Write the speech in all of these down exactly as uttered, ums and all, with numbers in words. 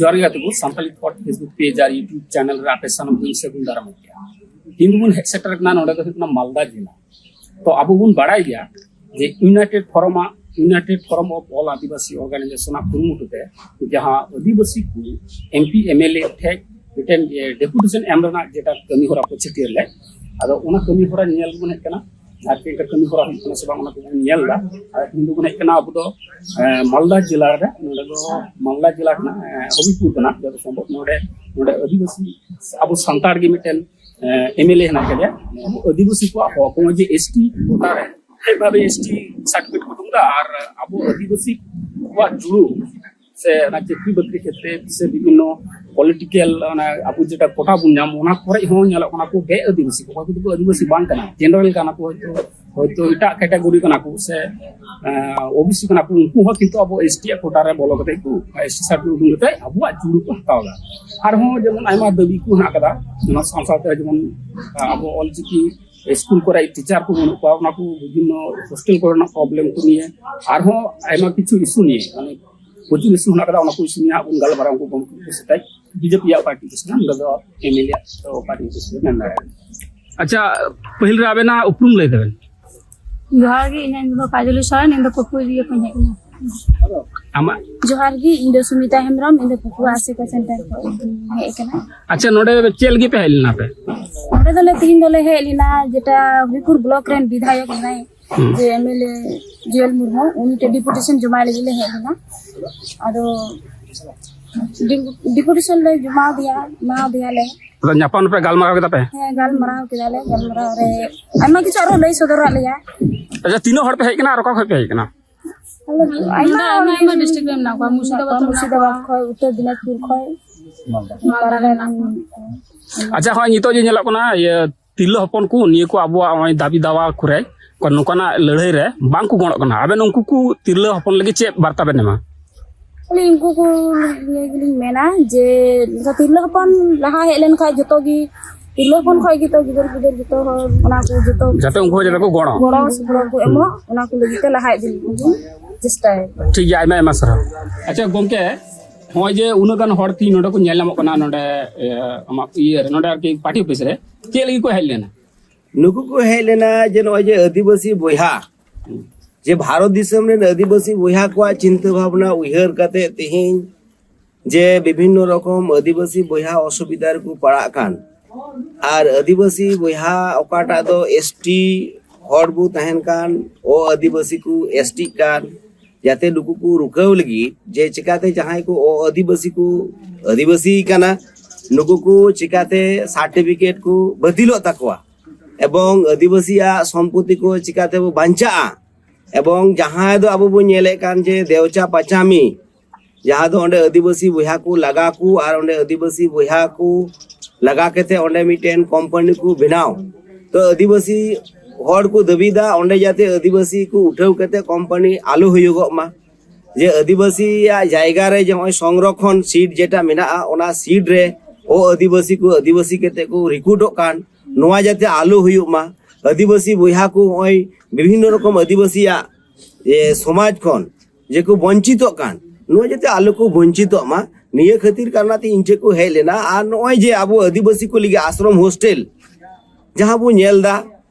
ᱡᱚᱦᱟᱨ ᱜᱮ ᱜᱟᱛᱮ ᱠᱚ, ᱥᱟᱱᱛᱟᱲᱤ ᱛᱷᱚᱴ Facebook page ᱟᱨ YouTube channel ᱨᱮ ᱟᱯᱮ ᱥᱟᱱᱟᱢ ᱠᱚᱧ ᱥᱟᱹᱜᱩᱱ ᱫᱟᱨᱟᱢᱮᱫ ᱯᱮᱭᱟ᱾ ᱛᱤᱦᱤᱧ ᱫᱚᱵᱚᱱ ᱦᱮᱡ ᱥᱮᱴᱮᱨ ᱟᱠᱟᱱᱟ ᱱᱚᱰᱮ ᱫᱚ ᱦᱩᱭᱩᱜ ᱠᱟᱱᱟ ᱢᱟᱞᱫᱟ ᱡᱮᱞᱟ᱾ ᱛᱚ ᱟᱵᱚ ᱵᱚᱱ ᱵᱟᱲᱟᱭ ᱜᱮᱭᱟ ᱡᱮ United Forum ᱟᱜ, United Forum of All Adivasi Organization ᱟᱜ ᱠᱩᱨᱩᱢᱩᱴᱩ ᱛᱮ ᱡᱟᱦᱟᱸ ᱟᱹᱫᱤᱵᱟᱹᱥᱤ ᱠᱚ M P M L A ᱴᱷᱮᱡ ᱢᱤᱫᱴᱮᱱ, ᱮ, deputation ᱮᱢ ᱨᱮᱱᱟᱜ ᱡᱮᱴᱟ ᱠᱟᱹᱢᱤ ᱦᱚᱨᱟ ᱠᱚ ᱪᱷᱟᱹᱴᱭᱟᱹᱨ ᱞᱮᱫ, ᱟᱫᱚ ᱚᱱᱟ ᱠᱟᱹᱢᱤ ᱦᱚᱨᱟ ᱧᱮᱞ ᱵᱚᱱ ᱦᱮᱡ ᱠᱟᱱᱟ᱾ ᱟᱨ ᱪᱮᱫ ᱞᱮᱠᱟ ᱠᱟᱹᱢᱤ ᱦᱚᱨᱟ ᱦᱩᱭᱩᱜ ᱠᱟᱱᱟ ᱥᱮ ᱵᱟᱝ, ᱚᱱᱟ ᱠᱚᱵᱚᱱ ᱧᱮᱞ ᱮᱫᱟ᱾ ᱟᱨ ᱛᱤᱦᱤᱧ ᱫᱚᱵᱚᱱ ᱦᱮᱡ ᱠᱟᱱᱟ ᱟᱵᱚ ᱫᱚ, ᱮ, ᱢᱟᱞᱫᱟ ᱡᱮᱞᱟ ᱨᱮ, ᱱᱚᱰᱮ ᱫᱚ ᱢᱟᱞᱫᱟ ᱡᱮᱞᱟ ᱠᱟᱱᱟ, ᱮ, ᱦᱚᱵᱤᱵᱯᱩᱨ ᱠᱟᱱᱟ᱾ ᱡᱚᱛᱚ ᱥᱚᱢᱵᱷᱚᱵ ᱱᱚᱰᱮ, ᱱᱚᱰᱮ ᱟᱹᱫᱤᱵᱟᱹᱥᱤ, ᱟᱵᱚ ᱥᱟᱱᱛᱟᱲ ᱜᱮ ᱢᱤᱫᱴᱮᱱ, ᱮ, M L A ᱦᱮᱱᱟᱜ ᱠᱟᱫᱮᱭᱟ᱾ ᱟᱵᱚ ᱟᱹᱫᱤᱵᱟᱹᱥᱤ ᱠᱚᱣᱟᱜ ᱦᱚᱠ, ᱱᱚᱜᱼᱚᱭ ᱡᱮ S T quota ᱨᱮ ᱮᱠᱵᱷᱟᱵᱮ S T certificate ᱠᱚ ᱩᱰᱩᱝ ᱮᱫᱟ, ᱟᱨ ᱟᱵᱚ ᱟᱹᱫᱤᱵᱟᱹᱥᱤ ᱠᱚᱣᱟᱜ ᱡᱩᱲᱩ ᱥᱮ ᱚᱱᱟ ᱪᱟᱹᱠᱨᱤ ᱵᱟᱹᱠᱨᱤ ᱠᱷᱮᱛᱨᱮ ᱥᱮ ᱵᱤᱵᱷᱤᱱᱱᱚ political, ᱚᱱᱟ ᱟᱵᱚ ᱡᱮᱴᱟ quota ᱵᱚᱱ ᱧᱟᱢ, ᱚᱱᱟ ᱠᱚᱨᱮ ᱦᱚᱸ ᱧᱮᱞᱚᱜ ᱠᱟᱱᱟ ᱠᱚ ᱵᱮ ᱟᱹᱫᱤᱵᱟᱹᱥᱤ ᱠᱚ, ᱚᱠᱚᱭ ᱠᱚᱫᱚ ᱠᱚ ᱟᱹᱫᱤᱵᱟᱹᱥᱤ ᱵᱟᱝ ᱠᱟᱱᱟ, general ᱠᱟᱱᱟ ᱠᱚ, ᱦᱚᱭᱛᱳ, ᱦᱚᱭᱛᱳ ᱮᱴᱟᱜ category ᱠᱟᱱᱟ ᱠᱚ ᱥᱮ, ᱮᱸ, O B C ᱠᱟᱱᱟ ᱠᱚ, ᱩᱱᱠᱩ ᱦᱚᱸ ᱠᱤᱱᱛᱩ ᱟᱵᱚ S T ᱟᱜ quota ᱨᱮ ᱵᱚᱞᱚ ᱠᱟᱛᱮ ᱠᱚ, S T certificate ᱩᱰᱩᱝ ᱠᱟᱛᱮ ᱟᱵᱚᱣᱟᱜ ᱡᱩᱲᱩ ᱠᱚ ᱦᱟᱛᱟᱣ ᱮᱫᱟ᱾ ᱟᱨᱦᱚᱸ ᱡᱮᱢᱚᱱ ᱟᱭᱢᱟ ᱫᱟᱹᱵᱤ ᱠᱚ ᱦᱮᱱᱟᱜ ᱟᱠᱟᱫᱟ, ᱚᱱᱟ ᱥᱟᱶ ᱥᱟᱶᱛᱮ ᱡᱮᱢᱚᱱ, ᱟᱸ, ᱟᱵᱚ ᱚᱞᱪᱤᱠᱤ ᱥᱠᱩᱞ ᱠᱚᱨᱮ ᱴᱤᱪᱟᱨ ᱠᱚ ᱵᱟᱹᱱᱩᱜ ᱠᱚᱣᱟ, ᱚᱱᱟ ᱠᱚ ᱵᱤᱵᱷᱤᱱᱱᱚ hostel ᱠᱚᱨᱮᱱᱟᱜ problem ᱠᱚ ᱱᱤᱭᱮ, ᱟᱨᱦᱚᱸ ᱟᱭᱢᱟ ᱠᱤᱪᱷᱩ issue ᱱᱤᱭᱮ, ᱢᱟᱱᱮ ᱯᱨᱚᱪᱩᱨ issue ᱦᱮᱱᱟᱜ ᱟᱠᱟᱫᱟ, ᱚᱱᱟ ᱠᱚ issue ᱱᱤᱭᱮ ᱦᱟᱸᱜ ᱵᱚᱱ ᱜᱟᱞᱢᱟᱨᱟᱜᱼᱟ᱾ ᱩᱱᱠᱩ ᱜᱚᱢᱠᱮ ᱠᱚ ᱥᱟᱛᱮ B J P ᱟᱜ party ᱠᱚ ᱥᱟᱛᱮ, ᱱᱚᱰᱮ ᱫᱚ M L A ᱟᱜ ᱫᱚ party ᱠᱚ ᱥᱟᱛᱮ ᱢᱮᱱ ᱫᱟᱲᱮᱭᱟᱜᱼᱟ᱾ ᱟᱪᱪᱷᱟ, ᱯᱟᱹᱦᱤᱞ ᱨᱮ ᱟᱵᱮᱱᱟᱜ ᱩᱯᱨᱩᱢ ᱞᱟᱹᱭ ᱛᱟᱵᱮᱱ᱾ ᱡᱚᱦᱟᱨ ᱜᱮ, ᱤᱧᱟᱹᱜ ᱧᱩᱛᱩᱢ ᱫᱚ ᱠᱟᱡᱚᱞᱤ ᱥᱚᱨᱮᱱ, ᱤᱧ ᱫᱚ ᱯᱟᱹᱠᱩᱲ ᱮᱨᱤᱭᱟ ᱠᱷᱚᱱ ᱦᱮᱡ ᱠᱟᱱᱟ᱾ ᱟᱢᱟᱜ? ᱡᱚᱦᱟᱨ ᱜᱮ, ᱤᱧ ᱫᱚ ᱥᱩᱢᱤᱛᱟ ᱦᱮᱢᱵᱨᱚᱢ, ᱤᱧ ᱫᱚ ᱯᱟᱹᱠᱩᱲ ᱟᱥᱮᱠᱟ ᱥᱮᱱᱴᱟᱨ ᱠᱷᱚᱱ ᱤᱧ ᱦᱮᱡ ᱟᱠᱟᱱᱟ᱾ ᱟᱪᱪᱷᱟ, ᱱᱚᱰᱮ ᱪᱮᱫ ᱞᱟᱹᱜᱤᱫ ᱯᱮ ᱦᱮᱡ ᱞᱮᱱᱟ ᱯᱮ? ᱱᱚᱰᱮ ᱫᱚᱞᱮ, ᱛᱤᱦᱤᱧ ᱫᱚᱞᱮ ᱦᱮᱡ ᱞᱮᱱᱟ, ᱡᱮᱴᱟ ᱦᱚᱵᱤᱯᱩᱨ ᱵᱞᱚᱠ ᱨᱮᱱ ᱵᱤᱫᱷᱟᱭᱚᱠ ᱢᱮᱱᱟᱭ, ᱦᱩᱸ᱾ ᱡᱮ M L A ᱡᱩᱭᱮᱞ ᱢᱩᱨᱢᱩ, ᱩᱱᱤ ᱴᱷᱮᱱ deputation ᱡᱚᱢᱟᱭ ᱞᱟᱹᱜᱤᱫ ᱞᱮ ᱦᱮᱡ ᱞᱮᱱᱟ᱾ ᱟᱫᱚ ᱰᱤ-, deputation ᱞᱮ ᱡᱚᱢᱟ ᱟᱫᱮᱭᱟ, ᱮᱢᱟ ᱟᱫᱮᱭᱟᱞᱮ᱾ ᱟᱫᱚ ᱧᱟᱯᱟᱢ ᱯᱮ ᱜᱟᱞᱢᱟᱨᱟᱣ ᱠᱮᱫᱟ ᱯᱮ? ᱦᱮᱸ, ᱜᱟᱞᱢᱟᱨᱟᱣ ᱠᱮᱫᱟᱞᱮ᱾ ᱜᱟᱞᱢᱟᱨᱟᱣ ᱨᱮ ᱟᱭᱢᱟ ᱠᱤᱪᱷᱩ ᱟᱨᱚ ᱞᱟᱹᱭ ᱥᱚᱫᱚᱨᱟᱫ ᱞᱮᱭᱟ᱾ ᱟᱪᱪᱷᱟ, ᱛᱤᱱᱟᱹᱜ ᱦᱚᱲ ᱯᱮ ᱦᱮᱡ ᱠᱟᱱᱟ ᱟᱨ ᱚᱠᱟ ᱠᱷᱚᱱ ᱯᱮ ᱦᱮᱡ ᱠᱟᱱᱟ? ᱟᱞᱮ ᱟᱭᱢᱟ ᱱᱚᱰᱮ ᱟᱭᱢᱟ, ᱦᱚᱲ ᱟᱭᱢᱟ ᱜᱮ district ᱨᱮ ᱢᱮᱱᱟᱜ ᱠᱚᱣᱟ, ᱢᱩᱨᱥᱤᱫᱟᱵᱟᱫᱽ ᱠᱷᱚᱱ ᱢᱮᱱᱟᱜ ᱢᱩᱨᱥᱤᱫᱟᱵᱟᱫᱽ ᱠᱚᱣᱟ᱾ ᱠᱷᱚᱱ, ᱩᱛᱛᱚᱨ ᱫᱤᱱᱟᱡᱽᱯᱩᱨ ᱠᱷᱚᱱ, ᱢᱟᱞᱫᱟ ᱨᱮ ᱢᱮᱱᱟᱜ ᱠᱚᱣᱟ᱾ ᱟᱪᱪᱷᱟ, ᱦᱚᱸᱜᱼᱚᱭ ᱱᱤᱛᱚᱜ ᱡᱮ ᱧᱮᱞᱚᱜ ᱠᱟᱱᱟ, ᱤᱭᱟᱹ, ᱛᱤᱨᱞᱟᱹ ᱦᱚᱯᱚᱱ ᱠᱚ ᱱᱤᱭᱟᱹ ᱠᱚ ᱟᱵᱚᱣᱟᱜ ᱱᱚᱜᱼᱚᱭ ᱫᱟᱹᱵᱤ ᱫᱟᱣᱟ ᱠᱚᱨᱮ, ᱱᱚᱝᱠᱟᱱᱟᱜ ᱞᱟᱹᱲᱦᱟᱹᱭ ᱨᱮ ᱵᱟᱝ ᱠᱚ ᱜᱚᱲᱚᱜ ᱠᱟᱱᱟ᱾ ᱟᱵᱮᱱ ᱩᱱᱠᱩ ᱠᱚ ᱛᱤᱨᱞᱟᱹ ᱦᱚᱯᱚᱱ ᱞᱟᱹᱜᱤᱫ ᱪᱮᱫ ᱵᱟᱨᱛᱟ ᱵᱮᱱ ᱮᱢᱟ? ᱟᱹᱞᱤᱧ ᱩᱱᱠᱩ ᱠᱚ ᱱᱤᱭᱟᱹ ᱜᱮᱞᱤᱧ ᱢᱮᱱᱟ ᱡᱮ ᱱᱚᱝᱠᱟ ᱛᱤᱨᱞᱟᱹ ᱦᱚᱯᱚᱱ ᱞᱟᱦᱟ ᱦᱮᱡ ᱞᱮᱱᱠᱷᱟᱱ ᱡᱚᱛᱚ ᱜᱮ, ᱛᱤᱨᱞᱟᱹ ᱦᱚᱯᱚᱱ ᱠᱷᱚᱱ ᱜᱮ ᱛᱚ ᱜᱤᱫᱟᱹᱨ ᱯᱤᱫᱟᱹᱨ ᱡᱚᱛᱚ ᱦᱚᱲ ᱚᱱᱟ ᱠᱚ ᱡᱚᱛᱚ ᱡᱟᱛᱮ ᱩᱱᱠᱩ ᱦᱚᱸ ᱡᱟᱛᱮ ᱠᱚ ᱜᱚᱲᱚ᱾ ᱜᱚᱲᱚ ᱥᱚᱯᱚᱦᱚᱫ ᱠᱚ ᱮᱢᱚᱜ, ᱚᱱᱟ ᱠᱚ ᱞᱟᱹᱜᱤᱫ ᱛᱮ ᱞᱟᱦᱟ ᱤᱫᱤ ᱞᱟᱹᱜᱤᱫ ᱵᱚᱱ ᱪᱮᱥᱴᱟᱭᱟ᱾ ᱴᱷᱤᱠ ᱜᱮᱭᱟ, ᱟᱭᱢᱟ ᱟᱭᱢᱟ ᱥᱟᱨᱦᱟᱣ᱾ ᱟᱪᱪᱷᱟ ᱜᱚᱢᱠᱮ, ᱱᱚᱜᱼᱚᱭ ᱡᱮ ᱩᱱᱟᱹᱜ ᱜᱟᱱ ᱦᱚᱲ ᱛᱤᱦᱤᱧ ᱱᱚᱰᱮ ᱠᱚ ᱧᱮᱞ ᱧᱟᱢᱚᱜ ᱠᱟᱱᱟ, ᱱᱚᱰᱮ ᱤᱭᱟᱹ ᱟᱢᱟᱜ ᱤᱭᱟᱹ ᱨᱮ, ᱱᱚᱰᱮ ᱟᱨᱠᱤ ᱯᱟᱨᱴᱤ ᱚᱯᱷᱤᱥ ᱨᱮ, ᱪᱮᱫ ᱞᱟᱹᱜᱤᱫ ᱠᱚ ᱦᱮᱡ ᱞᱮᱱᱟ? ᱱᱩᱠᱩ ᱠᱚ ᱦᱮᱡ ᱞᱮᱱᱟ ᱡᱮ ᱱᱚᱜᱼᱚᱭ ᱡᱮ ᱟᱹᱫᱤᱵᱟᱹᱥᱤ ᱵᱚᱭᱦᱟ, ᱡᱮ ᱵᱷᱟᱨᱚᱛ ᱫᱤᱥᱚᱢ ᱨᱮᱱ ᱟᱹᱫᱤᱵᱟᱹᱥᱤ ᱵᱚᱭᱦᱟ ᱠᱚᱣᱟᱜ ᱪᱤᱱᱛᱟᱹ ᱵᱷᱟᱵᱽᱱᱟ ᱩᱭᱦᱟᱹᱨ ᱠᱟᱛᱮ ᱛᱮᱦᱮᱧ ᱡᱮ ᱵᱤᱵᱷᱤᱱᱱᱚ ᱨᱚᱠᱚᱢ ᱟᱹᱫᱤᱵᱟᱹᱥᱤ ᱵᱚᱭᱦᱟ ᱚᱥᱩᱵᱤᱫᱷᱟ ᱨᱮᱠᱚ ᱯᱟᱲᱟᱜ ᱠᱟᱱ, ᱟᱨ ᱟᱹᱫᱤᱵᱟᱹᱥᱤ ᱵᱚᱭᱦᱟ ᱚᱠᱟᱴᱟᱜ ᱫᱚ ᱮᱥ ᱴᱤ ᱦᱚᱲ ᱵᱚ ᱛᱟᱦᱮᱱ ᱠᱟᱱ, ᱚ ᱟᱹᱫᱤᱵᱟᱹᱥᱤ ᱠᱚ ᱮᱥ ᱴᱤᱜ ᱠᱟᱱ, ᱡᱟᱛᱮ ᱱᱩᱠᱩ ᱠᱚ ᱨᱩᱠᱟᱹᱣ ᱞᱟᱹᱜᱤᱫ ᱡᱮ ᱪᱤᱠᱟᱛᱮ ᱡᱟᱦᱟᱸᱭ ᱠᱚ ᱚ ᱟᱹᱫᱤᱵᱟᱹᱥᱤ ᱠᱚ ᱟᱹᱫᱤᱵᱟᱹᱥᱤ ᱠᱟᱱᱟ, ᱱᱩᱠᱩ ᱠᱚ ᱪᱤᱠᱟᱛᱮ ᱥᱟᱨᱴᱤᱯᱷᱤᱠᱮᱴ ᱠᱚ ᱵᱟᱹᱛᱤᱞᱚᱜ ᱛᱟᱠᱚᱣᱟ ᱮᱵᱚᱝ ᱟᱹᱫᱤᱵᱟᱹᱥᱤᱭᱟᱜ ᱥᱚᱢᱯᱚᱛᱤ ᱠᱚ ᱪᱤᱠᱟᱛᱮ ᱵᱚ ᱵᱟᱧᱪᱟᱜᱼᱟ᱾ ᱮᱵᱚᱝ ᱡᱟᱦᱟᱸᱭ ᱫᱚ ᱟᱵᱚ ᱵᱚ ᱧᱮᱞᱮᱫ ᱠᱟᱱ ᱡᱮ ᱫᱮᱣᱪᱟ ᱯᱟᱪᱟᱢᱤ, ᱡᱟᱦᱟᱸ ᱫᱚ ᱚᱸᱰᱮ ᱟᱹᱫᱤᱵᱟᱹᱥᱤ ᱵᱚᱭᱦᱟ ᱠᱚ ᱞᱟᱜᱟ ᱠᱚ ᱟᱨ ᱚᱸᱰᱮ ᱟᱹᱫᱤᱵᱟᱹᱥᱤ ᱵᱚᱭᱦᱟ ᱠᱚ ᱞᱟᱜᱟ ᱠᱟᱛᱮ ᱚᱸᱰᱮ ᱢᱤᱫᱴᱮᱱ ᱠᱳᱢᱯᱟᱱᱤ ᱠᱚ ᱵᱮᱱᱟᱣ᱾ ᱛᱚ ᱟᱹᱫᱤᱵᱟᱹᱥᱤ ᱦᱚᱲ ᱠᱚ ᱫᱟᱹᱵᱤᱫᱟ ᱚᱸᱰᱮ ᱡᱟᱛᱮ ᱟᱹᱫᱤᱵᱟᱹᱥᱤ ᱠᱚ ᱩᱴᱷᱟᱹᱣ ᱠᱟᱛᱮ ᱠᱳᱢᱯᱟᱱᱤ ᱟᱞᱚ ᱦᱩᱭᱩᱜᱚᱜ ᱢᱟ, ᱡᱮ ᱟᱹᱫᱤᱵᱟᱹᱥᱤᱭᱟᱜ ᱡᱟᱭᱜᱟ ᱨᱮ ᱡᱮ ᱱᱚᱜᱼᱚᱭ ᱥᱚᱝᱨᱚᱠᱷᱚᱱ ᱥᱤᱴ ᱡᱮᱴᱟ ᱢᱮᱱᱟᱜᱼᱟ, ᱚᱱᱟ ᱥᱤᱴ ᱨᱮ ᱚ ᱟᱹᱫᱤᱵᱟᱹᱥᱤ ᱠᱚ ᱟᱹᱫᱤᱵᱟᱹᱥᱤ ᱠᱟᱛᱮ ᱠᱚ ᱨᱤᱠᱨᱩᱴᱚᱜ ᱠᱟᱱ, ᱱᱚᱣᱟ ᱡᱟᱛᱮ ᱟᱞᱚ ᱦᱩᱭᱩᱜ ᱢᱟ᱾ ᱟᱹᱫᱤᱵᱟᱹᱥᱤ ᱵᱚᱭᱦᱟ ᱠᱚ ᱱᱚᱜᱼᱚᱭ ᱵᱤᱵᱷᱤᱱᱱᱚ ᱨᱚᱠᱚᱢ ᱟᱹᱫᱤᱵᱟᱹᱥᱤᱭᱟᱜ ᱥᱚᱢᱟᱡᱽ ᱠᱷᱚᱱ ᱡᱮ ᱠᱚ ᱵᱚᱧᱪᱤᱛᱚᱜ ᱠᱟᱱ, ᱱᱚᱣᱟ ᱡᱟᱛᱮ ᱟᱞᱚ ᱠᱚ ᱵᱚᱧᱪᱤᱛᱚᱜ ᱢᱟ, ᱱᱤᱭᱟᱹ ᱠᱷᱟᱹᱛᱤᱨ ᱠᱟᱨᱚᱱᱟᱛᱮ ᱤᱧ ᱴᱷᱮᱱ ᱠᱚ ᱦᱮᱡ ᱞᱮᱱᱟ᱾ ᱟᱨ ᱱᱚᱜᱼᱚᱭ ᱡᱮ ᱟᱵᱚ ᱟᱹᱫᱤᱵᱟᱹᱥᱤ ᱠᱚ ᱞᱟᱹᱜᱤᱫ ᱟᱥᱨᱚᱢ ᱦᱳᱥᱴᱮᱞ ᱡᱟᱦᱟᱸ ᱵᱚ ᱧᱮᱞ ᱮᱫᱟ,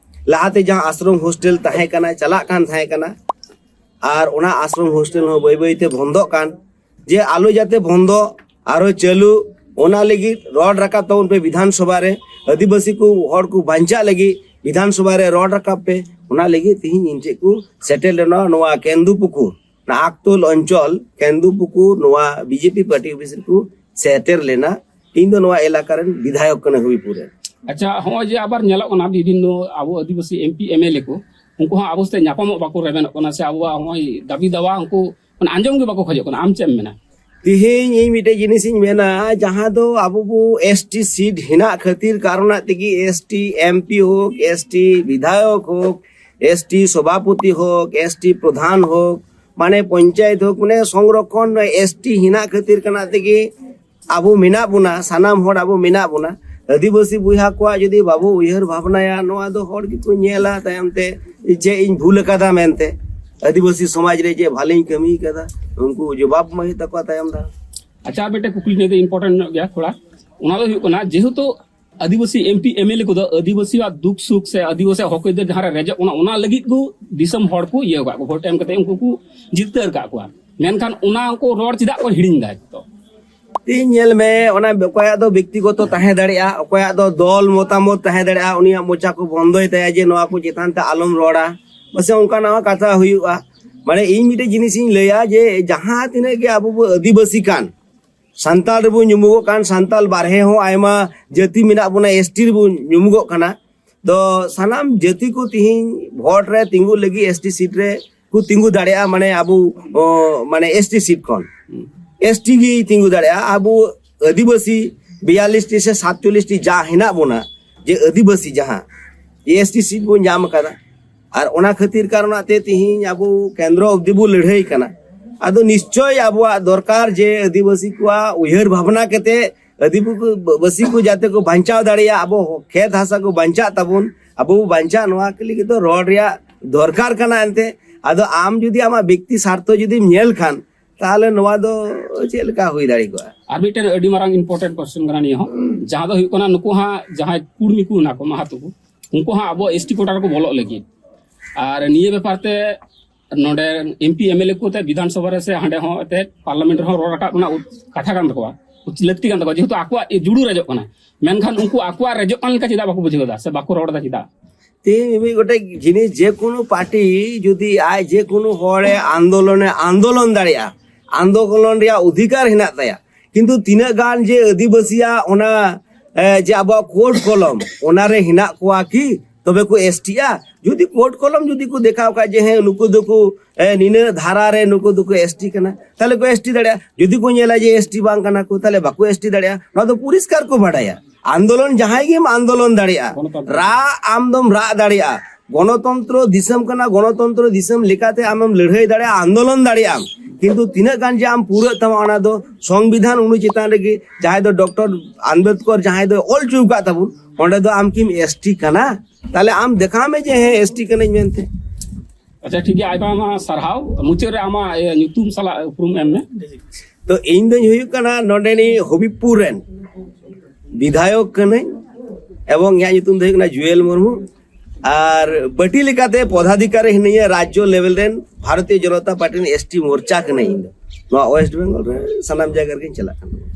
ᱞᱟᱦᱟᱛᱮ ᱡᱟᱦᱟᱸ ᱟᱥᱨᱚᱢ ᱦᱳᱥᱴᱮᱞ ᱛᱟᱦᱮᱸ ᱠᱟᱱᱟ, ᱪᱟᱞᱟᱜ ᱠᱟᱱ ᱛᱟᱦᱮᱸ ᱠᱟᱱᱟ, ᱟᱨ ᱚᱱᱟ ᱟᱥᱨᱚᱢ ᱦᱳᱥᱴᱮᱞ ᱦᱚᱸ ᱵᱟᱹᱭ ᱵᱟᱹᱭ ᱛᱮ ᱵᱚᱱᱫᱚᱜ ᱠᱟᱱ, ᱡᱮ ᱟᱞᱚ ᱡᱟᱛᱮ ᱵᱚᱱᱫᱚ, ᱟᱨᱚ ᱪᱟᱹᱞᱩ, ᱚᱱᱟ ᱞᱟᱹᱜᱤᱫ ᱨᱚᱲ ᱨᱟᱠᱟᱵ ᱛᱟᱵᱚᱱ ᱯᱮ ᱵᱤᱫᱷᱟᱱ ᱥᱚᱵᱷᱟ ᱨᱮ, ᱟᱹᱫᱤᱵᱟᱹᱥᱤ ᱠᱚ ᱦᱚᱲ ᱠᱚ ᱵᱟᱧᱪᱟᱜ ᱞᱟᱹᱜᱤᱫ ᱵᱤᱫᱷᱟᱱ ᱥᱚᱵᱷᱟ ᱨᱮ ᱨᱚᱲ ᱨᱟᱠᱟᱵ ᱯᱮ, ᱚᱱᱟ ᱞᱟᱹᱜᱤᱫ ᱛᱮᱦᱮᱧ ᱤᱧ ᱴᱷᱮᱱ ᱠᱚ ᱥᱮᱴᱮᱨ ᱞᱮᱱᱟ᱾ ᱱᱚᱣᱟ ᱠᱮᱱᱫᱩ ᱯᱩᱠᱩᱨ, ᱚᱱᱟ ᱟᱠᱛᱚᱞ ᱚᱧᱪᱚᱞ ᱠᱮᱱᱫᱩ ᱯᱩᱠᱩᱨ, ᱱᱚᱣᱟ ᱵᱤᱡᱮᱯᱤ ᱯᱟᱨᱴᱤ ᱚᱯᱷᱤᱥ ᱨᱮᱠᱚ ᱥᱮᱴᱮᱨ ᱞᱮᱱᱟ᱾ ᱤᱧ ᱫᱚ ᱱᱚᱣᱟ ᱮᱞᱟᱠᱟ ᱨᱮᱱ ᱵᱤᱫᱷᱟᱭᱚᱠ ᱠᱟᱱᱟ ᱦᱩᱭᱯᱩᱨ ᱨᱮᱱ᱾ ᱟᱪᱪᱷᱟ, ᱦᱚᱸᱜᱼᱚᱭ ᱡᱮ ᱟᱵᱟᱨ ᱧᱮᱞᱚᱜ ᱠᱟᱱᱟ ᱵᱤᱵᱷᱤᱱᱱᱚ ᱟᱵᱚ ᱟᱹᱫᱤᱵᱟᱹᱥᱤ M P M L A ᱠᱚ, ᱩᱱᱠᱩ ᱦᱚᱸ ᱟᱵᱚ ᱥᱟᱛᱮ ᱧᱟᱯᱟᱢᱚᱜ ᱵᱟᱠᱚ ᱨᱮᱵᱮᱱᱚᱜ ᱠᱟᱱᱟ, ᱥᱮ ᱟᱵᱚᱣᱟᱜ ᱦᱚᱸᱜᱼᱚᱭ ᱫᱟᱹᱵᱤ ᱫᱟᱣᱟ ᱩᱱᱠᱩ ᱢᱟᱱᱮ ᱟᱸᱡᱚᱢ ᱜᱮ ᱵᱟᱠᱚ ᱠᱷᱚᱡᱚᱜ ᱠᱟᱱᱟ᱾ ᱟᱢ ᱪᱮᱫ ᱮᱢ ᱢᱮᱱᱟ? ᱛᱮᱦᱮᱧ ᱤᱧ ᱢᱤᱫᱴᱮᱡ ᱡᱤᱱᱤᱥ ᱤᱧ ᱢᱮᱱᱟ, ᱡᱟᱦᱟᱸ ᱫᱚ ᱟᱵᱚ ᱵᱚ ᱮᱥ ᱴᱤ ᱥᱤᱴ ᱦᱮᱱᱟᱜ ᱠᱷᱟᱹᱛᱤᱨ ᱠᱟᱨᱚᱱᱟᱜ ᱛᱮᱜᱮ ᱮᱥ ᱴᱤ ᱮᱢ ᱯᱤ ᱦᱳᱠ, ᱮᱥ ᱴᱤ ᱵᱤᱫᱷᱟᱭᱚᱠ ᱦᱳᱠ, ᱮᱥ ᱴᱤ ᱥᱚᱵᱷᱟᱯᱚᱛᱤ ᱦᱳᱠ, ᱮᱥ ᱴᱤ ᱯᱨᱚᱫᱷᱟᱱ ᱦᱳᱠ, ᱢᱟᱱᱮ ᱯᱚᱧᱪᱟᱭᱮᱛ ᱦᱳᱠ, ᱢᱟᱱᱮ ᱥᱚᱝᱨᱚᱠᱷᱚᱱ ᱮᱥ ᱴᱤ ᱦᱮᱱᱟᱜ ᱠᱷᱟᱹᱛᱤᱨ ᱠᱟᱱᱟ ᱛᱮᱜᱮ ᱟᱵᱚ ᱢᱮᱱᱟᱜ ᱵᱚᱱᱟ, ᱥᱟᱱᱟᱢ ᱦᱚᱲ ᱟᱵᱚ ᱢᱮᱱᱟᱜ ᱵᱚᱱᱟ᱾ ᱟᱹᱫᱤᱵᱟᱹᱥᱤ ᱵᱚᱭᱦᱟ ᱠᱚᱣᱟᱜ ᱡᱩᱫᱤ ᱵᱟᱵᱚ ᱩᱭᱦᱟᱹᱨ ᱵᱷᱟᱵᱽᱱᱟᱭᱟ, ᱱᱚᱣᱟ ᱫᱚ ᱦᱚᱲ ᱜᱮᱠᱚ ᱧᱮᱞᱟ ᱛᱟᱭᱚᱢ ᱛᱮ ᱪᱮᱫ ᱤᱧ ᱵᱷᱩᱞ ᱟᱠᱟᱫᱟ ᱢᱮᱱᱛᱮ, ᱟᱹᱫᱤᱵᱟᱹᱥᱤ ᱥᱚᱢᱟᱡᱽ ᱨᱮ ᱪᱮᱫ ᱵᱷᱟᱞᱮᱧ ᱠᱟᱹᱢᱤ ᱟᱠᱟᱫᱟ, ᱩᱱᱠᱩ ᱡᱚᱵᱟᱵ ᱮᱢ ᱦᱩᱭᱩᱜ ᱛᱟᱠᱚᱣᱟ ᱛᱟᱭᱚᱢ ᱫᱟᱨᱟᱢ᱾ ᱟᱪᱪᱷᱟ, ᱟᱨ ᱢᱤᱫᱴᱮᱱ ᱠᱩᱠᱞᱤ ᱱᱤᱭᱟᱹ ᱫᱚ ᱤᱢᱯᱚᱨᱴᱮᱱᱴ ᱧᱚᱜ ᱜᱮᱭᱟ ᱛᱷᱚᱲᱟ᱾ ᱚᱱᱟ ᱫᱚ ᱦᱩᱭᱩᱜ ᱠᱟᱱᱟ, ᱡᱮᱦᱮᱛᱩ ᱟᱹᱫᱤᱵᱟᱹᱥᱤ ᱮᱢᱯᱤ ᱮᱢᱮᱞᱮ ᱠᱚᱫᱚ ᱟᱹᱫᱤᱵᱟᱹᱥᱤᱭᱟᱜ ᱫᱩᱠ ᱥᱩᱠ ᱥᱮ ᱟᱹᱫᱤᱵᱟᱹᱥᱤᱭᱟᱜ ᱦᱚᱠ ᱟᱹᱭᱫᱟᱹᱨ ᱡᱟᱦᱟᱸ ᱨᱮ ᱨᱮᱡᱚᱜ ᱠᱟᱱᱟ, ᱚᱱᱟ ᱞᱟᱹᱜᱤᱫ ᱠᱚ ᱫᱤᱥᱚᱢ ᱦᱚᱲ ᱠᱚ ᱤᱭᱟᱹ ᱟᱠᱟᱫ ᱠᱚ, ᱵᱷᱳᱴ ᱮᱢ ᱠᱟᱛᱮ ᱩᱱᱠᱩ ᱠᱚ ᱡᱤᱛᱠᱟᱹᱨ ᱟᱠᱟᱫ ᱠᱚᱣᱟ᱾ ᱢᱮᱱᱠᱷᱟᱱ ᱚᱱᱟ ᱠᱚ ᱨᱚᱲ ᱪᱮᱫᱟᱜ ᱠᱚ ᱦᱤᱲᱤᱧ ᱮᱫᱟ ᱱᱤᱛᱚᱜ? ᱛᱮᱦᱤᱧ ᱧᱮᱞ ᱢᱮ, ᱚᱱᱟ ᱚᱠᱚᱭᱟᱜ ᱫᱚ ᱵᱮᱠᱛᱤᱜᱚᱛᱚ ᱛᱟᱦᱮᱸ ᱫᱟᱲᱮᱭᱟᱜᱼᱟ, ᱚᱠᱚᱭᱟᱜ ᱫᱚ ᱫᱚᱞ ᱢᱚᱛᱟᱢᱚᱛ ᱛᱟᱦᱮᱸ ᱫᱟᱲᱮᱭᱟᱜᱼᱟ, ᱩᱱᱤᱭᱟᱜ ᱢᱚᱪᱟ ᱠᱚ ᱵᱚᱱᱫᱚᱭ ᱛᱟᱭᱟ ᱡᱮ ᱱᱚᱣᱟ ᱠᱚ ᱪᱮᱛᱟᱱ ᱛᱮ ᱟᱞᱚᱢ ᱨᱚᱲᱟ, ᱯᱟᱥᱮ ᱚᱱᱠᱟᱱᱟᱜ ᱦᱚᱸ ᱠᱟᱛᱷᱟ ᱦᱩᱭᱩᱜᱼᱟ᱾ ᱢᱟᱱᱮ, ᱤᱧ ᱢᱤᱫᱴᱮᱡ ᱡᱤᱱᱤᱥ ᱤᱧ ᱞᱟᱹᱭᱟ ᱡᱮ ᱡᱟᱦᱟᱸ ᱛᱤᱱᱟᱹᱜ ᱜᱮ ᱟᱵᱚ ᱵᱚ ᱟᱹᱫᱤᱵᱟᱹᱥᱤ ᱠᱟᱱ, ᱥᱟᱱᱛᱟᱲ ᱨᱮᱵᱚᱱ ᱧᱩᱢᱩᱜᱚᱜ ᱠᱟᱱ, ᱥᱟᱱᱛᱟᱲ ᱵᱟᱨᱦᱮ ᱦᱚᱸ ᱟᱭᱢᱟ ᱡᱟᱹᱛᱤ ᱢᱮᱱᱟᱜ ᱵᱚᱱᱟ, ᱮᱥᱴᱤ ᱨᱮᱵᱚᱱ ᱧᱩᱢᱩᱜᱚᱜ ᱠᱟᱱᱟ᱾ ᱛᱚ ᱥᱟᱱᱟᱢ ᱡᱟᱹᱛᱤ ᱠᱚ ᱛᱤᱦᱤᱧ ᱵᱷᱳᱴ ᱨᱮ ᱛᱤᱸᱜᱩ ᱞᱟᱹᱜᱤᱫ, ᱮᱥᱴᱤ ᱥᱤᱴ ᱨᱮ ᱠᱚ ᱛᱤᱸᱜᱩ ᱫᱟᱲᱮᱭᱟᱜᱼᱟ, ᱢᱟᱱᱮ ᱟᱵᱚ, ᱚ, ᱢᱟᱱᱮ ᱮᱥᱴᱤ ᱥᱤᱴ ᱠᱷᱚᱱ ᱮᱥᱴᱤ ᱜᱮ ᱛᱤᱸᱜᱩ ᱫᱟᱲᱮᱭᱟᱜᱼᱟ᱾ ᱟᱵᱚ ᱟᱹᱫᱤᱵᱟᱹᱥᱤ ᱵᱤᱭᱟᱞᱤᱥ ᱴᱤ ᱥᱮ ᱥᱟᱛᱪᱚᱞᱞᱤᱥ ᱴᱤ ᱡᱟ ᱦᱮᱱᱟᱜ ᱵᱚᱱᱟ, ᱡᱮ ᱟᱹᱫᱤᱵᱟᱹᱥᱤ ᱡᱟᱦᱟᱸ ᱮᱥᱴᱤ ᱥᱤᱴ ᱵᱚᱱ ᱧᱟᱢ ᱟᱠᱟᱫᱟ, ᱟᱨ ᱚᱱᱟ ᱠᱷᱟᱹᱛᱤᱨ ᱠᱟᱨᱚᱱᱟᱜ ᱛᱮ ᱛᱤᱦᱤᱧ ᱟᱵᱚ ᱠᱮᱱᱫᱨᱚ ᱚᱵᱫᱤ ᱵᱚ ᱞᱟᱹᱲᱦᱟᱹᱭ ᱠᱟᱱᱟ᱾ ᱟᱫᱚ ᱱᱤᱥᱪᱚᱭ ᱟᱵᱚᱣᱟᱜ ᱫᱚᱨᱠᱟᱨ ᱡᱮ ᱟᱹᱫᱤᱵᱟᱹᱥᱤ ᱠᱚᱣᱟᱜ ᱩᱭᱦᱟᱹᱨ ᱵᱷᱟᱵᱽᱱᱟ ᱠᱟᱛᱮ ᱟᱹᱫᱤᱵᱟᱹᱥᱤ ᱠᱚ ᱡᱟᱛᱮ ᱠᱚ ᱵᱟᱧᱪᱟᱣ ᱫᱟᱲᱮᱭᱟᱜ, ᱟᱵᱚ ᱠᱷᱮᱛ ᱦᱟᱥᱟ ᱠᱚ ᱵᱟᱧᱪᱟᱜ ᱛᱟᱵᱚᱱ, ᱟᱵᱚ ᱵᱚ ᱵᱟᱧᱪᱟᱜ, ᱱᱚᱣᱟ ᱠᱚ ᱞᱟᱹᱜᱤᱫ ᱫᱚ ᱨᱚᱲ ᱨᱮᱭᱟᱜ ᱫᱚᱨᱠᱟᱨ ᱠᱟᱱᱟ᱾ ᱮᱱᱛᱮ ᱟᱫᱚ ᱟᱢ ᱡᱩᱫᱤ ᱟᱢᱟᱜ ᱵᱮᱠᱛᱤ ᱥᱟᱨᱛᱷᱚ ᱡᱩᱫᱤᱢ ᱧᱮᱞ ᱠᱷᱟᱱ, ᱛᱟᱦᱚᱞᱮ ᱱᱚᱣᱟ ᱫᱚ ᱪᱮᱫ ᱞᱮᱠᱟ ᱦᱩᱭ ᱫᱟᱲᱮ ᱠᱚᱜᱼᱟ? ᱟᱨ ᱢᱤᱫᱴᱮᱱ ᱟᱹᱰᱤ ᱢᱟᱨᱟᱝ ᱤᱢᱯᱚᱨᱴᱮᱱᱴ ᱠᱚᱥᱪᱮᱱ ᱠᱟᱱᱟ ᱱᱤᱭᱟᱹ ᱦᱚᱸ, ᱡᱟᱦᱟᱸ ᱫᱚ ᱦᱩᱭᱩᱜ ᱠᱟᱱᱟ, ᱱᱩᱠᱩ ᱦᱟᱸᱜ ᱡᱟᱦᱟᱸᱭ ᱠᱩᱲᱢᱤ ᱠᱚ ᱢᱮᱱᱟᱜ ᱠᱚ, ᱢᱟᱦᱟᱛᱚ ᱠᱚ, ᱩᱱᱠᱩ ᱦᱟᱸᱜ ᱟᱵᱚ ᱮᱥᱴᱤ ᱠᱳᱴᱟ ᱨᱮᱠᱚ ᱵᱚᱞᱚᱜ ᱞᱟᱹᱜᱤᱫ᱾ ᱟᱨ ᱱᱤᱭᱟᱹ ᱵᱮᱯᱟᱨ ᱛᱮ ᱱᱚᱰᱮ ᱮᱢᱯᱤ ᱮᱢᱮᱞᱮ ᱠᱚ ᱛᱮ ᱵᱤᱫᱷᱟᱱ ᱥᱚᱵᱷᱟ ᱨᱮ ᱥᱮ ᱦᱟᱸᱰᱮ ᱦᱚᱸ ᱮᱱᱛᱮᱫ ᱯᱟᱨᱞᱟᱢᱮᱱᱴ ᱨᱮᱦᱚᱸ ᱨᱚᱲ ᱨᱟᱠᱟᱵ ᱨᱮᱱᱟᱜ ᱩ-, ᱠᱟᱛᱷᱟ ᱠᱟᱱ ᱛᱟᱠᱚᱣᱟ, ᱞᱟᱹᱠᱛᱤ ᱠᱟᱱ ᱛᱟᱠᱚᱣᱟ, ᱡᱮᱦᱮᱛᱩ ᱟᱠᱚᱣᱟᱜ ᱡᱩᱲᱩ ᱨᱮᱡᱚᱜ ᱠᱟᱱᱟ᱾ ᱢᱮᱱᱠᱷᱟᱱ ᱩᱱᱠᱩ ᱟᱠᱚᱣᱟᱜ ᱨᱮᱡᱚᱜ ᱠᱟᱱ ᱞᱮᱠᱟ ᱪᱮᱫᱟᱜ ᱵᱟᱠᱚ ᱵᱩᱡᱷᱟᱹᱣ ᱮᱫᱟ ᱥᱮ ᱵᱟᱠᱚ ᱨᱚᱲ ᱮᱫᱟ ᱪᱮᱫᱟᱜ? ᱛᱮᱦᱤᱧ ᱢᱤᱢᱤᱫ ᱜᱚᱴᱮᱡ ᱡᱤᱱᱤᱥ, ᱡᱮ ᱠᱳᱱᱳ ᱯᱟᱨᱴᱤ ᱡᱩᱫᱤ ᱟᱡ ᱡᱮ ᱠᱳᱱᱳ ᱦᱚᱲᱮ ᱟᱱᱫᱳᱞᱚᱱᱮ ᱟᱱᱫᱳᱞᱚᱱ ᱫᱟᱲᱮᱭᱟᱜᱼᱟ, ᱟᱱᱫᱳᱞᱚᱱ ᱨᱮᱭᱟᱜ ᱚᱫᱷᱤᱠᱟᱨ ᱦᱮᱱᱟᱜ ᱛᱟᱭᱟ, ᱠᱤᱱᱛᱩ ᱛᱤᱱᱟᱹᱜ ᱜᱟᱱ ᱡᱮ ᱟᱹᱫᱤᱵᱟᱹᱥᱤᱭᱟᱜ ᱚᱱᱟ, ᱮ, ᱡᱮ ᱟᱵᱚᱣᱟᱜ ᱠᱳᱰ ᱠᱚᱞᱚᱢ ᱚᱱᱟᱨᱮ ᱦᱮᱱᱟᱜ ᱠᱚᱣᱟ ᱠᱤ? ᱛᱚᱵᱮ ᱠᱚ ᱮᱥᱴᱤᱜᱼᱟ? ᱡᱩᱫᱤ ᱠᱳᱰ ᱠᱚᱞᱚᱢ ᱡᱩᱫᱤ ᱠᱚ ᱫᱮᱠᱷᱟᱣ ᱠᱷᱟᱡ ᱡᱮ ᱦᱮᱸ, ᱱᱩᱠᱩ ᱫᱚᱠᱚ, ᱮ, ᱱᱤᱱᱟᱹᱜ ᱫᱷᱟᱨᱟ ᱨᱮ ᱱᱩᱠᱩ ᱫᱚᱠᱚ ᱮᱥᱴᱤ ᱠᱟᱱᱟ, ᱛᱟᱦᱞᱮ ᱠᱚ ᱮᱥᱴᱤ ᱫᱟᱲᱮᱭᱟᱜᱼᱟ᱾ ᱡᱩᱫᱤ ᱠᱚ ᱧᱮᱞᱟ ᱡᱮ ᱮᱥᱴᱤ ᱵᱟᱝ ᱠᱟᱱᱟ ᱠᱚ, ᱛᱟᱦᱞᱮ ᱵᱟᱠᱚ ᱮᱥᱴᱤ ᱫᱟᱲᱮᱭᱟᱜᱼᱟ᱾ ᱱᱚᱣᱟ ᱫᱚ ᱯᱚᱨᱤᱥᱠᱟᱨ ᱠᱚ ᱵᱟᱰᱟᱭᱟ᱾ ᱟᱱᱫᱳᱞᱚᱱ ᱡᱟᱦᱟᱸᱭ ᱜᱮᱢ ᱟᱱᱫᱳᱞᱚᱱ ᱫᱟᱲᱮᱭᱟᱜᱼᱟ, ᱜᱚᱱᱚᱛᱚᱱᱛᱨᱚ᱾ ᱨᱟᱜ ᱟᱢ ᱫᱚᱢ ᱨᱟᱜ ᱫᱟᱲᱮᱭᱟᱜᱼᱟ᱾ ᱜᱚᱱᱚᱛᱚᱱᱛᱨᱚ ᱫᱤᱥᱚᱢ ᱠᱟᱱᱟ, ᱜᱚᱱᱚᱛᱚᱱᱛᱨᱚ ᱫᱤᱥᱚᱢ ᱞᱮᱠᱟᱛᱮ ᱟᱢᱮᱢ ᱞᱟᱹᱲᱦᱟᱹᱭ ᱫᱟᱲᱮᱭᱟᱜᱼᱟ, ᱟᱱᱫᱳᱞᱚᱱ ᱫᱟᱲᱮᱭᱟᱜᱼᱟᱢ᱾ ᱠᱤᱱᱛᱩ ᱛᱤᱱᱟᱹᱜ ᱜᱟᱱ ᱡᱮ ᱟᱢ ᱯᱩᱨᱟᱹᱜ ᱛᱟᱢᱟ, ᱚᱱᱟ ᱫᱚ ᱥᱚᱝᱵᱤᱫᱷᱟᱱ ᱚᱱᱩ ᱪᱮᱛᱟᱱ ᱨᱮᱜᱮ, ᱡᱟᱦᱟᱸᱭ ᱫᱚ ᱰᱚᱠᱴᱚᱨ ᱟᱢᱵᱮᱫᱠᱚᱨ ᱡᱟᱦᱟᱸᱭ ᱫᱚ ᱚᱞ ᱦᱚᱪᱚ ᱟᱠᱟᱫ ᱛᱟᱵᱚᱱ, ᱚᱸᱰᱮ ᱫᱚ ᱟᱢ ᱠᱤᱢ ᱮᱥᱴᱤ ᱠᱟᱱᱟ? ᱛᱟᱦᱞᱮ ᱟᱢ ᱫᱮᱠᱷᱟᱣ ᱢᱮ ᱡᱮ ᱦᱮᱸ, ᱮᱥᱴᱤ ᱠᱟᱹᱱᱟᱹᱧ ᱢᱮᱱᱛᱮ᱾ ᱟᱪᱪᱷᱟ, ᱴᱷᱤᱠ ᱜᱮᱭᱟ, ᱟᱭᱢᱟ ᱟᱭᱢᱟ ᱥᱟᱨᱦᱟᱣ᱾ ᱢᱩᱪᱟᱹᱫ ᱨᱮ ᱟᱢᱟᱜ, ᱤᱭᱟᱹ, ᱧᱩᱛᱩᱢ ᱥᱟᱞᱟᱜ ᱩᱯᱨᱩᱢ ᱮᱢ ᱢᱮ᱾ ᱛᱚ ᱤᱧ ᱫᱚᱧ ᱦᱩᱭᱩᱜ ᱠᱟᱱᱟ ᱱᱚᱰᱮᱱᱤᱡ ᱦᱚᱵᱤᱵᱽᱯᱩᱨ ᱨᱮᱱ ᱵᱤᱫᱷᱟᱭᱚᱠ ᱠᱟᱹᱱᱟᱹᱧ, ᱮᱵᱚᱝ ᱤᱧᱟᱹᱜ ᱧᱩᱛᱩᱢ ᱫᱚ ᱦᱩᱭᱩᱜ ᱠᱟᱱᱟ ᱡᱩᱭᱮᱞ ᱢᱩᱨᱢᱩ᱾ ᱟᱨ ᱵᱟᱹᱴᱤ ᱞᱮᱠᱟᱛᱮ ᱯᱚᱫᱟᱫᱷᱤᱠᱟᱨᱤ ᱦᱤᱱᱟᱹᱧᱟ ᱨᱟᱡᱽᱡᱚ ᱞᱮᱵᱮᱞ ᱨᱮᱱ ᱵᱷᱟᱨᱚᱛᱤᱭᱚ ᱡᱚᱱᱚᱛᱟ ᱯᱟᱨᱴᱤ ᱨᱮᱱ ᱮᱥᱴᱤ ᱢᱳᱨᱪᱟ ᱠᱟᱹᱱᱟᱹᱧ ᱤᱧ ᱫᱚ᱾ ᱱᱚᱣᱟ ᱳᱭᱮᱥᱴ ᱵᱮᱝᱜᱚᱞ ᱨᱮ ᱥᱟᱱᱟᱢ ᱡᱟᱭᱜᱟ ᱨᱮᱜᱮᱧ ᱪᱟᱞᱟᱜ ᱠᱟᱱᱟ᱾